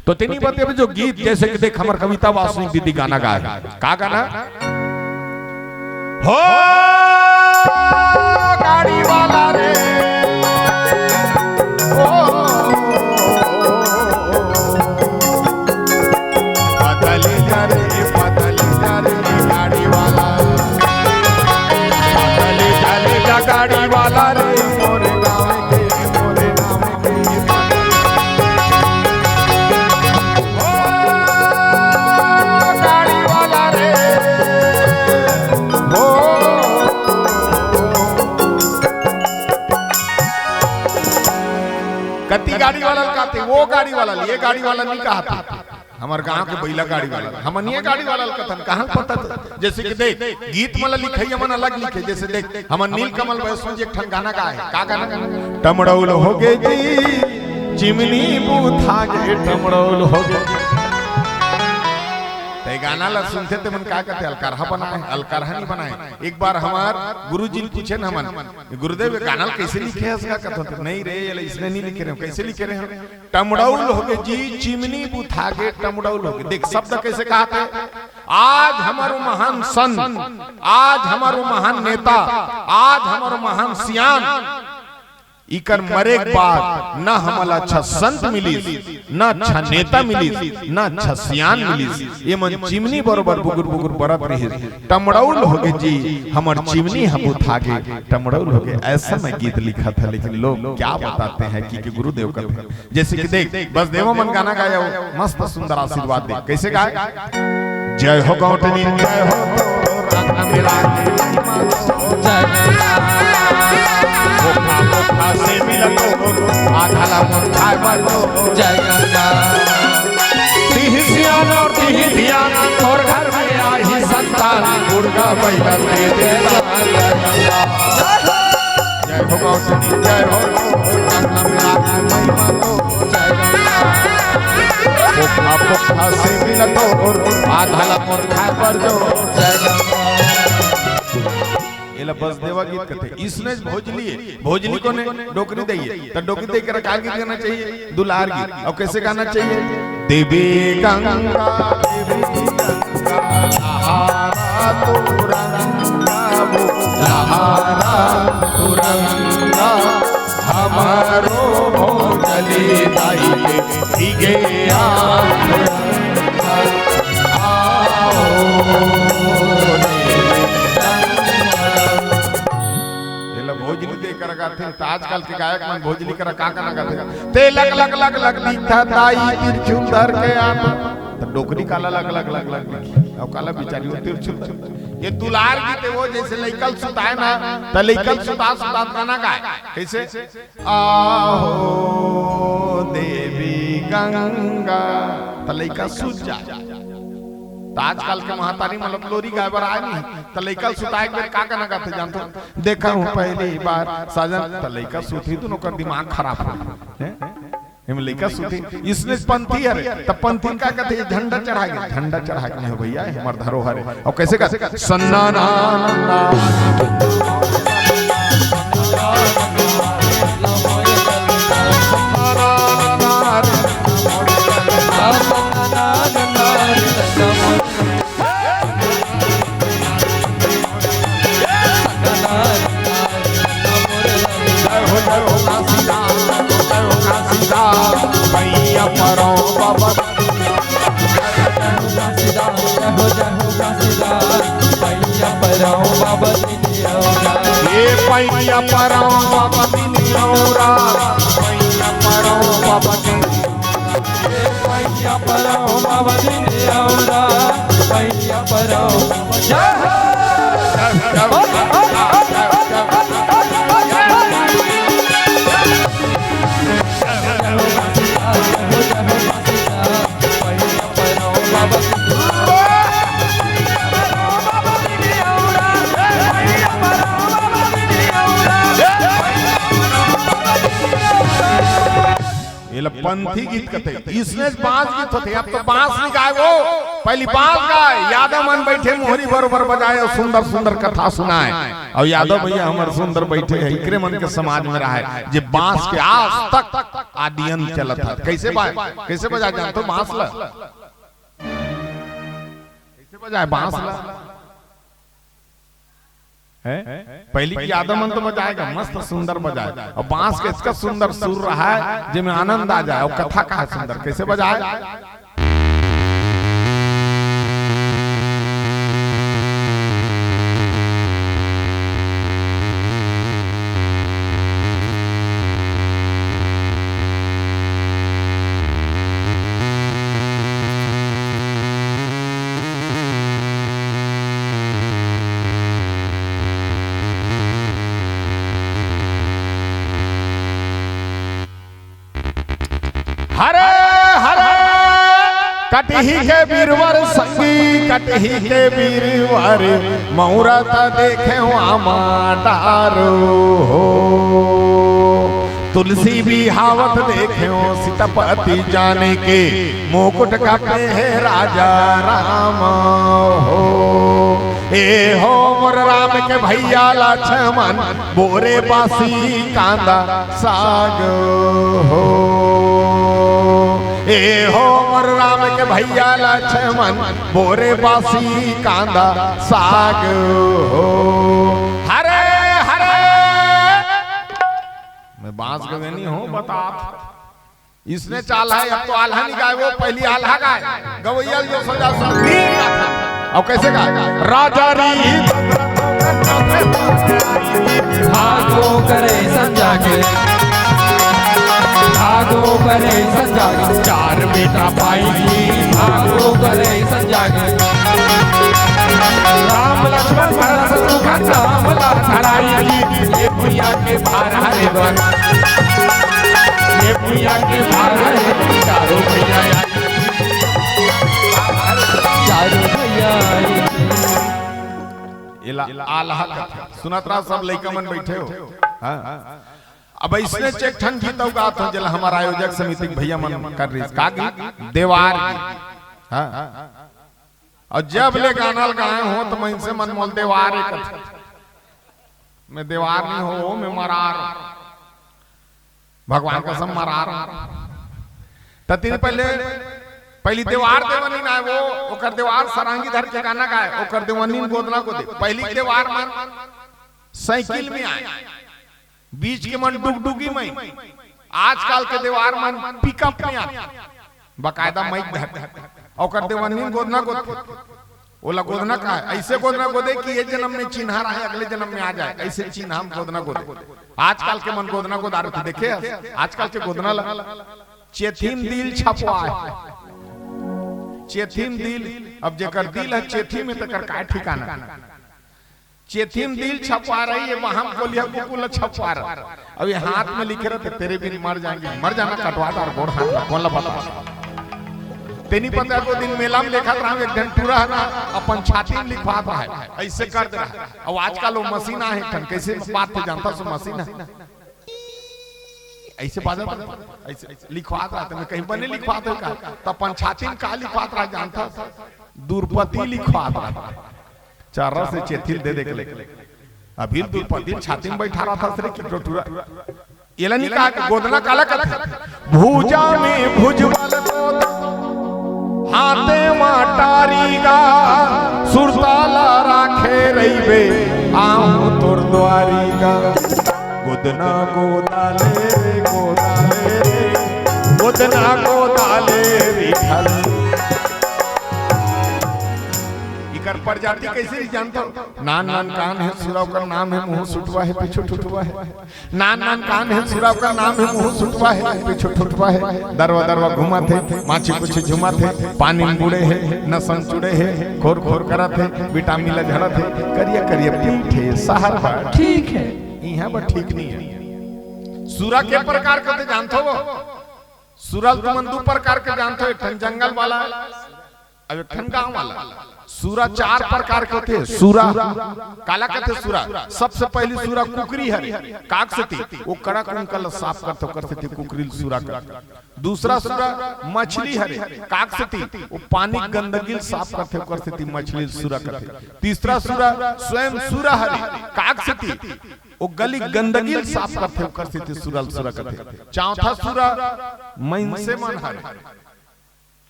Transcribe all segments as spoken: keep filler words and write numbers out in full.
तो तेनी बते जो गीत, जैसे कि देख, हमर कविता वासनिक दीदी गाना गाए। का गाना? हो गाड़ी वाला रे, ओ पतली जा रे, पतली जा रे, गाड़ी वाला, पतली जा रे, गाड़ी वाला रे, मोरे गाँव के, मोरे गाँव के। ओ गाड़ी वाला रे, ओ। कति गाड़ी वाला ल कहथे, ओ गाड़ी वाला ल, ये गाड़ी वाला ल नइ कहत। हमर गांव के बइला गाड़ी वाला ल, हमन ये गाड़ी वाला ल कथन, कहां पता त? जैसे कि देख, गीत मन ल लिखइया मन अलग लिखे। जैसे देख, हमर नीलकमल वैष्णव जी एक ठन गाना गाए हे। का गाना? टमड़ौल होगे जी, चिमनी बुता गे, टमड़ौल होगे। त ये गाना ल सुनथे ते मन का कथे, अलकरहा बनाए, अलकरहा नइ बनाए। एक बार हमर गुरुजी ल पूछेन हमन, गुरुदेव, ये गाना ल कइसे लिखे हस का कथन? नहीं रे, ये ल इसने नइ लिखे रहेंव। कइसे लिखे रहेंव? टमड़ौल होगे जी, चिमनी बुता गे, टमड़ौल होगे। देख, शब्द कइसे कहत हे? आज हमर महान संत, आज हमर महान नेता, आज हमर महान सियान, इकर मरे के बाद न हमला अच्छा संत मिलिस, न अच्छा नेता मिलिस, न अच्छा सियान मिलिस। ये मन चिमनी बरोबर बुगुर बुगुर बरत रहिस। टमड़ौल होगे जी, हमर चिमनी ह बुता गे, टमड़ौल होगे। अइसन गीत लिखत हे, लेकिन लोग क्या बताते हैं कि, कि गुरुदेव कथे। जैसे कि देख, बसदेवा मन गाना गाए हे, मस्त सुंदर आशीर्वाद दे। कइसे गाए? जय हो गौटनी, जय हो तोर अंगना मेला। जय गंगा। धोखा, धोखा से मिलत हो, आधा ला मोर खाए बर दो। जय गंगा। तिही सियान अउ तिही धियान, तोर घर में आही संतान, दुर्गा मैया दे दे दान। जय हो गौतमी, जय हो, गंगा मैया की महिमा हो, जय गंगा। पोखा, पोखा से मिलत हो, आधा ला मोर खाए बर दो, जय गंगा। एला बसदेवा गीत कथे। इसने भोजली हे, भोजली कोन हे? डोकरी दाई हे। त डोकरी दाई करा का गीत गाना चाहिए? दुलार गीत। अउ कइसे गाना चाहिए? देवी गंगा, देवी गंगा, लहारा तुरंगा, वो लहारा तुरंगा, हमरो भोजली दाई के भीगे आंगन। आओ देवी गंगा। एला भोजली दे कर गाथे, त आजकल के गायक मन भोजली करा का गाना गाथे? ते लक लक लक लक दिखथा दाई तिरछुल धर के आत। त डोकरी काला लक लक लक लक दिखही? अउ काला बिचारी वो तिरछुल धर। ये दुलार गीत हे वो, जैसे लइका ल सुताए ना, त लइका ल सुता सुता गाना गाए। कइसे? आहो देवी गंगा, त लइका सुत जा। त आजकल के महतारी मन ल लोरी गाए बर आए नहीं, त लइका ल सुताए के बेर का गाना गाथे जानथो? देखा हूँ पहली बार साजन, त लइका सुतही, दुनों कर दिमाग खराब हो। हैं? एमे लइका सुतही, इसने पंथी हरे, त पंथी का कथे? झंडा चढ़ा के, झंडा चढ़ा के नहीं हो भैया, ये हमर धरोहर हे। अउ कइसे कथे? सन्ना ना ना ना। जय हो, जय हो काशीनाथ, जय हो काशीनाथ, भैया परो बाबा। जय हो, जय हो काशीनाथ, भैया परो बाबा। ये भैया परो बाबा दिन औरा, भैया परो बाबा दिन। भैया परो बाबा दिन औरा, भैया परो। जय हो। एला पंथी गीत कथे, इसने बांस गीत होथे। अब तो बांस नइ गाय वो, पहली बांस गाय, यादव मन बैठे मोहरी बरोबर बजाय अउ सुंदर सुंदर कथा सुनाय। अउ यादव भैया हमर सुंदर बैठे हे, इकरे मन के समाज में रहय, जे बांस के आज तक आदियन चलत हे। कैसे बा-, कैसे बजाए जानथो बांस ला? कैसे बजाए बांस ला? हैं? पहली के आदमी मन तो बजाए गा, मस्त सुंदर बजाए। अउ बांस के अतका सुंदर सुर रहय, जेमे आनंद आ जाए। अउ कथा का हे सुंदर, कैसे बजाए? हरे हरे कटही के बीरवर संगी, कटही के बीरवर, मउरा त देखेंव आमा डारो हो। तुलसी बिहावत देखेंव सीतापति जाने के, मुकुट कापे हे राजा राम हो। ए हो मोर राम के भइया लक्ष्मण, बोरे बासी कांदा साग हो। ए हो मोर राम के भइया लक्ष्मण, बोरे बासी कांदा साग हो। हरे हरे। मैं बांस गवे नहीं हूँ, बतात। इसने चाल हे, अब तो आल्हा नहीं गाय, वो पहली आल्हा गाय। गवैया जो सजा सब वीर गाथा। अउ कैसे गाय? राजा री भागो करे संजागे, भागो करे संजागे, चार बेटा पाई जी, भागो करे संजागे। राम लक्ष्मण भरत शत्रुघ्न राम ला धराई जी, ये भुइया के भार हरे बर, ये भुइया के भार हरे, चारों भैया आए। चारों भैया आए। एला आल्हा कथे। सुनत रहा सब लइका मन बैठे हो। हाँ। अब अइसने एक ठन गीत अउ गात हो, जेला हमर आयोजक समिति के भैया मन कर रहिस। का गीत? देवार गीत। हाँ। अउ जब ले गाना ल गाए हो, त मइनसे मन मोल देवार कथे। मैं देवार नहीं हो, मैं मरार। भगवान कसम मरार। त तेन पहले, पहली देवार देवनी ना वो, ओकर देवार सरांगी धर के गाना गाए, ओकर देवनी गोदना गोदे। पहली देवार मन साइकिल में आए, बीच के मन डुगडुगी में, आजकल के देवार मन पिकअप में आए, बकायदा माइक धर। ओकर देवनी गोदना गोदे। ओला गोदना का हे? अइसे गोदना गोदे कि ये जनम में चिन्हा रहे, अगले जनम में आ जाए, अइसे चिन्हा म गोदना गोदे। आजकल के मन गोदना गोदारथे, देखे हस? आजकल के गोदना ला चेथी म दिल छपवाए। चेथी म दिल, अब जेकर दिल हे चेथी में, तेकर काय ठिकाना? चेथी म दिल छपवा रही हे, वहां म कोलिया कुकुर ला छपवा रहा। अब ये हाथ में लिखे रहते, "तेरे बिन मर जाएंगे।" मर जाना कटवा डार गोड़ हाथ ला, कोन ला बता? तेनी पता को दिन मेला में देखत रहा, एक ठन टूरा हे ना, अपन छाती में लिखवात रहा हे, अइसे कर दे रहा हे। अब आजकल वो मशीन आहे, एक ठन कैसे बात हे जानता सो मशीन हे, अइसे बाजत रहा, अइसे लिखवात रहा हे। मैं कहीं बने लिखवात हे का? त अपन छाती में का लिखवात रहा हे जानता? दुर्पति लिखवात रहा हे। चारा से चेथिल दे दे के ले। अभी दुर्पति छाती में बैठा रहा था, सरे की टोटुरा। एला नहीं कहा कि गोदना काला कथे। भुजा में भुजबल गोदा, हाथे मा टारी गा, सुरता ला राखे रहिबे, आहूं तोर दुवारी गा। गोदना गोदा ले रे, गोदा ले रे, गोदना गोदा ले रे, ढल। इकर प्रजाति कैसे रही जानता हो? नान नान कान हे सुरा ओकर नाम हे, मुंह सुटवा हे, पीछू ठुठवा हे। नान नान कान हे सुरा ओकर नाम हे, मुंह सुटवा हे, पीछू ठुठवा हे। दरवा दरवा घुमत हे, माछी कुछ झुमत हे, पानी में बूड़े हे, नसन चुड़े हे, खोर खोर करत हे, विटामिन ला झड़त हे, करिया करिया पीठ हे, सहर बा ठीक हे, इहां बा ठीक नहीं हे। सुरा के प्रकार के ते जानत हो? सुरा ल तुमन दू प्रकार के जानत हो, एक ठन जंगल वाला, अब एक ठन गांव वाला। सूरा चार प्रकार के होथे। सूरा, काला कथे सूरा? सबसे पहली सूरा कुकरी हरे, काक सेती, वो कड़ा कुंकल साफ करथे, ओकर सेती कुकरी ल सूरा कथे। दूसरा सूरा मछली हरे, काक सेती, वो पानी गंदगी ल साफ करथे, ओकर सेती मछली ल सूरा कथे। तीसरा सूरा स्वयं सूरा हरे, काक सेती, वो गली गंदगी ल साफ करथे, ओकर सेती सूरा ल सूरा कथे। चौथा सूरा मइनसे मन हरे,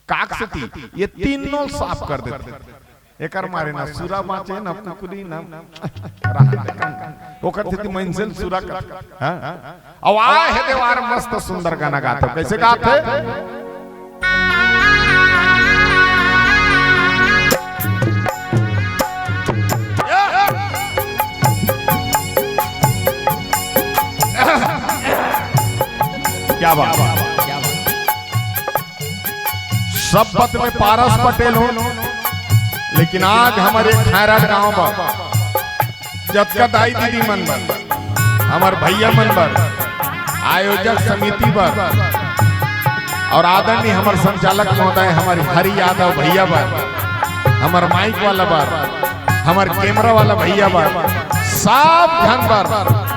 काक सेती ये तीनों साफ कर देथे। एकर मारे ना सूरा बाँचे, ना कुकरी, ना रहन दे, ओकर सेती मइनसे ल सूरा कर। हाँ? अउ आय हे देवार मस्त सुंदर गाना गाथे। कइसे गाथे? क्या बात? सब पद में पारस पटेल हो, लेकिन आज हमर खैराट गांव बर, जतका दाई दीदी मन बर, हमर भैया मन बर, आयोजक समिति बर, अउ आदरणीय हमर संचालक महोदय, हमर हरि यादव भैया बर, हमर माइक वाला बर, हमर कैमरा वाला भैया बर, सब झन बर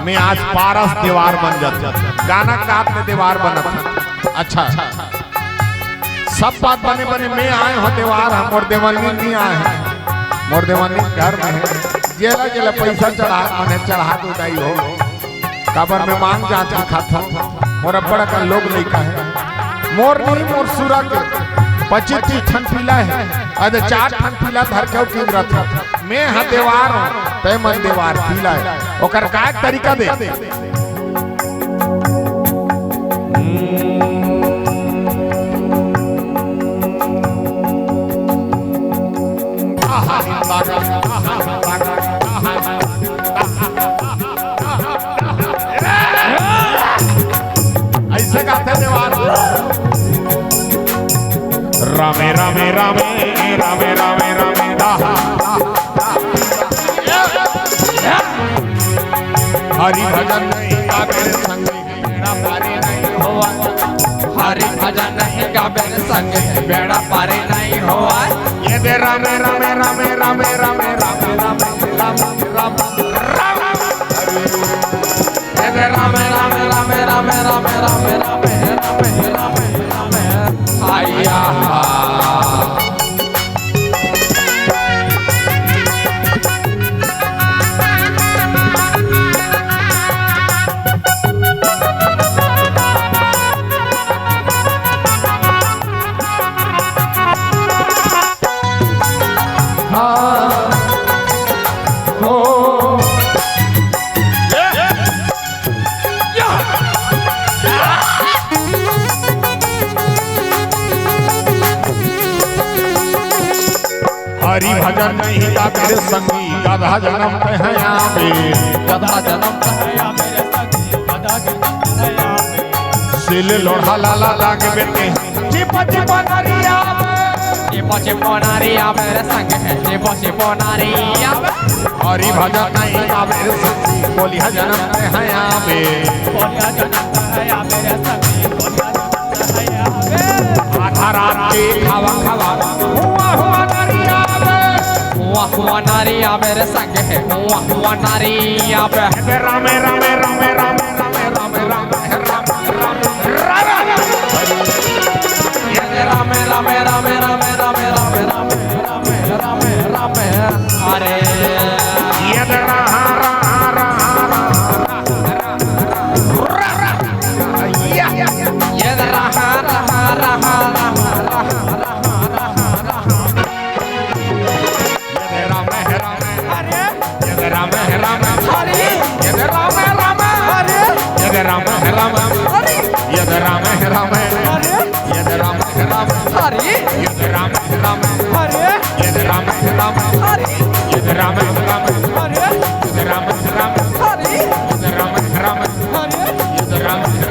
मैं आज पारस देवार बन जात। गाना गात में देवार बनत। अच्छा, सब बात बने बने मैं आय हों देवार, हम मोर देवन्नी नइ आय हे, मोर देवन्नी घर में हे। जेला जेला पैसा चढ़ा, मने चढ़ा दो दाई हो, काबर मैं मांग जांच के खाथों, मोर अब्बड़ अकन लोग लइका हे। मोर नहीं, मोर सूरा के पच्चीस तीस ठन पीला हे, अदे चार ठन पीला धर के अउ किंजरत हे। मैं ह देवार हों, तैं मन देवार पीला हे। ओकर काय तरीका दे? अइसे गाथे देवार। रामे, रामे, रामे, रामे, रामे, रामे, दा, दा, दा। हरि भजन नहीं गावे रे संगी, बेड़ा पारी नहीं होवय। हरि भजन नहीं गावे रे संगी, बेड़ा पारी नहीं होवय। ये दे रामे, रामे, रामे, रामे, रामे, रामे, रामे, रामे, रामे, रामे। ये दे रामे, रामे, रामे, रामे, रामे, रामे, रामे, रामे, रामे, रामे। आया। हाँ। हो। हरि भजन नहीं गावे रे संगी, गधा जनम तैं आबे। गधा जनम तैं आबे रे संगी, गधा जनम तैं आबे। सिल लोढ़ा लाला लागबे तैं। चिप चिप नरिया बे। चिप चिप नरिया बे रे संगी, चिप चिप नरिया बे। हरि भजन नहीं गावे रे संगी, कोलिहा जनम तैं आबे। कोलिहा जनम तैं आबे रे संगी, कोलिहा जनम तैं आबे। आधा रात के खावा खावा, हुआ हुआ नरिया बे। हुआ हुआ नरिया बे रे संगी, हुआ हुआ नरिया बे। रामे, रामे, रामे, रामे। ये दे राम हे राम। हरे। ये दे राम हे राम। हरे। ये दे राम हे राम। हरे। ये दे राम हे राम। हरे। ये दे राम हे राम। हरे। ये दे राम हे राम। हरे। ये दे राम हे राम। हरे। ये दे राम हे राम। हरे। ये दे राम हे राम। हरे। ये दे राम हे राम। हरे। ये दे राम हे राम। हरे। ये दे राम हे राम। हरे। ये दे राम हे राम।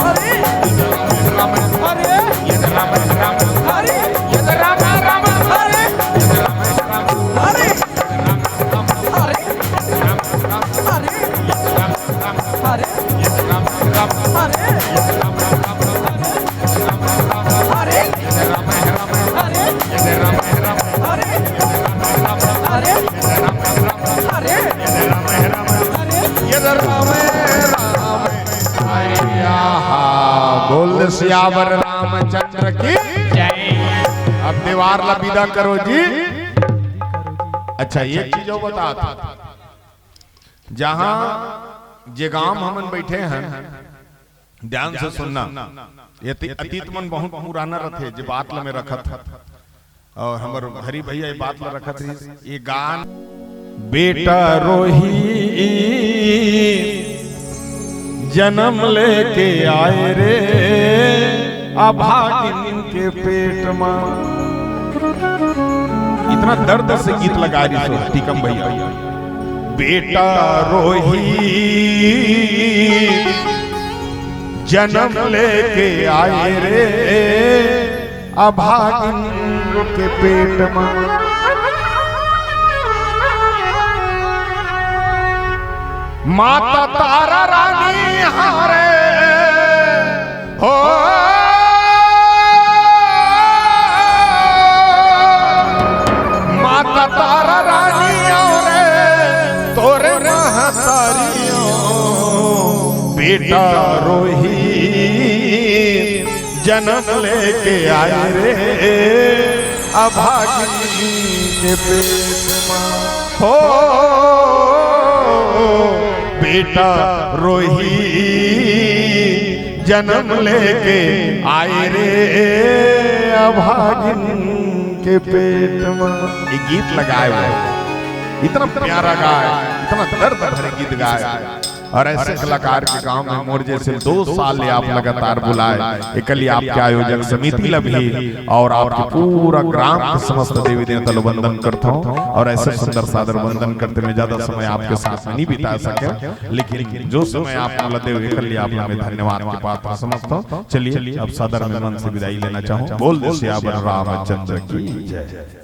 हरे। ये दे राम हे राम। हरे। ये दे राम हे राम। हरे। ये दे राम हे राम। हरे। हरे। हरे। हरे। हरे। हरे। हरे। हरे। हरे। परिवार ला विदा करो जी। अच्छा, एक चीज अउ बतात, जहां जे गांव हमन बइठे हन, ध्यान से सुनना, ये अती-, अतीत मन बहुत पुराना रथे, जे बात ल मैं रखत हंव। अउ हमर हरि भैया ये बात ल रखत रहिस, ये गान बेटा रोही जनम लेके आए रे अभागिन के पेट मा। इतना दर्द से गीत लगा रहिस हो टीकम भैया। बेटा रोही जनम लेके आए रे अभागिन के पेट मा। माता तारा रानी हरे हो, माता तारा रानी हरे तोरे महतारी हो, बेटा रोही जनम लेके आए रे अभागिन के पेट मा। हो बेटा रोही जनम लेके आए रे अभागिन के पेट मा। ये गीत लगाए हुए, इतना प्यारा गाय, इतना दर्द भरे गीत गाए। अउ ऐसे कलाकार के गांव में मोर जैसे दो साल ले आप लगातार बुलाए, एकर लिए आपके आयोजक समिति ल भी अउ आपके पूरा ग्राम के समस्त देवी देवता ल वंदन करथंव। अउ ऐसे सुंदर सादर वंदन करते में ज्यादा समय आपके साथ में नहीं बिता सके, लेकिन जो समय आप मोला देव, एकर लिए आप ला मैं धन्यवाद के पात्र समझथंव। चलिए, अब सादर में मन से विदाई लेना चाहूं। बोल दे सियावर रामचंद्र की जय।